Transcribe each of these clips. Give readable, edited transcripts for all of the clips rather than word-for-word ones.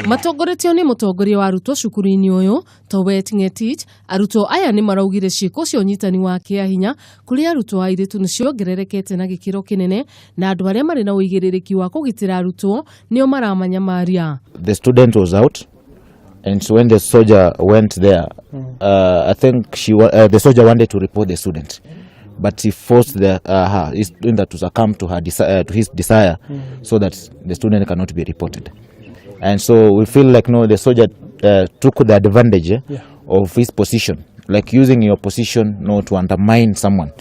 Matongoretio nĩ mũtongoria wa arutwo cukuru-inĩ ũyũ Towet Ngetich, arutwo aya nĩ maraugire ciĩko cia ũnyitani wa kĩahinya kũrĩ arutwo airĩtu nĩ ciongererekete na gĩkĩro kĩnene na andũ arĩa marĩ na ũigĩrĩrĩki wa kũgitĩra arutwo nĩo maramanyamaria. The student was out, and so when the soldier went there, I think the soldier wanted to report the student, but he forced his student to succumb to his desire so that the student cannot be reported. And so we feel like, no, the soldier took the advantage of his position, like using your position, no, to undermine someone.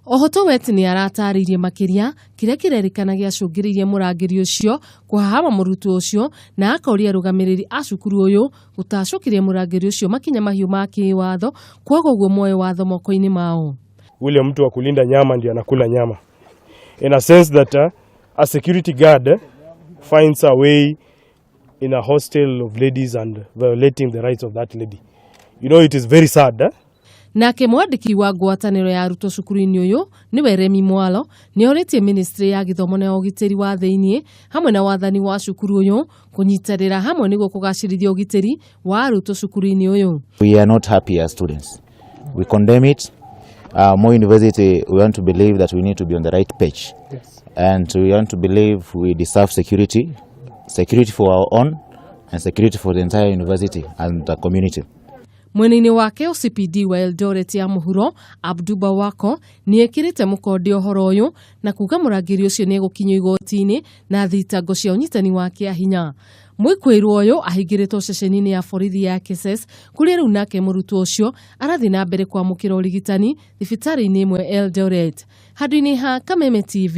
Oho Towet nĩ aratarĩirie makĩria kĩrĩa kĩrerĩkana gĩacũngĩrĩirie mũrangĩri ũcio kũhahama mũrutwo ũcio na akoria arũgamĩrĩri a cukuru ũyũ gũtacũkĩria mũrangĩri ũcio makinya mahiũ ma kĩwatho kwaga ũguo moe watho moko-inĩ mao. Ule mtu wa kulinda nyama ndio anakula nyama, in a sense that a security guard finds a way in a hostel of ladies and violating the rights of that lady. It is very sad, eh? Nake mwandĩki wa ngwatanĩro ya arutwo cukuru-inĩ ũyũ nĩwe Remi Mwalo nĩ orĩtie ministry ya gĩthomo na ũgitĩri wa thĩinĩ hamwe na wathani wa cukuru ũyũ kũnyitanĩra hamwe nĩguo kũgacĩrithia ũgitĩri wa arutwo cukuru-inĩ ũyũ. We are not happy as students. We condemn it. Moi University, we want to believe that we need to be on the right page. And we want to believe we deserve security, security for our own and security for the entire university and the community. Mwena-inĩ wake OCPD wa Eldoret ya mũhuro Abduba Wako nĩ ekĩrĩte mũkonde ũhoro ũyũ na kuga mũrangĩri ũcio nĩ egũkinyio igoti-inĩ na thitango cia ũnyitani wa kĩahinya. Mwĩkũĩrwo ũyũ ahingĩrĩtwo ceceni-inĩ ya borithi ya Keses kũrĩa rĩu nake mũrutwo ũcio arathiĩ na mbere kwamũkĩra ũrigitani thibitarĩ-inĩ ĩmwe Eldoret. Handũ-inĩ ha Kameme TV,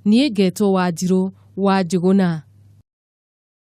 niĩ ngetwo Wanjirũ wa Njũgũna.